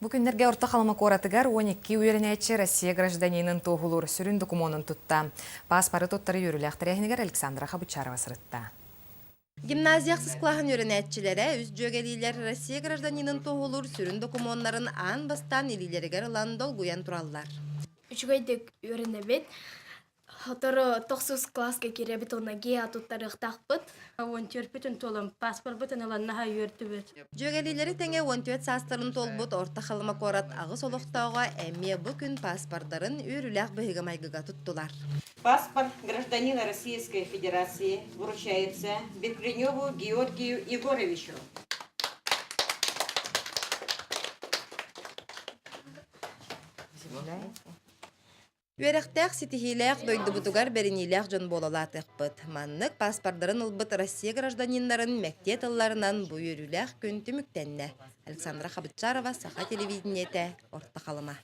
Бу күннэргэ Орто Халыма куоратыгар 12 үөрэнээччи Россия гражданинын туоһулуур сүрүн докумуонун тутта. Пааспары туттарыы үөрүүлээх тэрээһинигэр Александра Хабычарова сырытта. Гимназия ахсыс кылааһын үөрэнээччилэрэ үс дьүөгэлиилэр Россия гражданинын туоһулуур сүрүн докумуоннарын аан бастаан илиилэригэр ылан долгуйан тураллар. Үчүгэйдик үөрэнэбит. Сотору тохсус кылааска киирэбит уонна ГИА туттарыахтаахпыт. 14-пүтүн туолан паспорбытын ылан наһаа үөрдүбүт. Дьүөгэлиилэри тэҥэ 14 саастарын туолбут Орто Халыма куорат аҕыс олохтооҕо эмиэ бу күн паспордарын үөрүүлээх быһыыга-майгыга туттулар. Паспорт гражданина Российской Федерации вручается Бекреневу Георгию Егоровичу. Үөрэхтээх, ситиһиилээх, дойдубутугар бэриниилээх дьон буола улаатыахпыт. Маннык пааспардарын ылбыт Россия гражданиннарын мэктиэ тылларынан бу үөрүүлээх күн түмүктэннэ. Александра Хабытчарова, Саха телевидениетэ, Орто Халыма.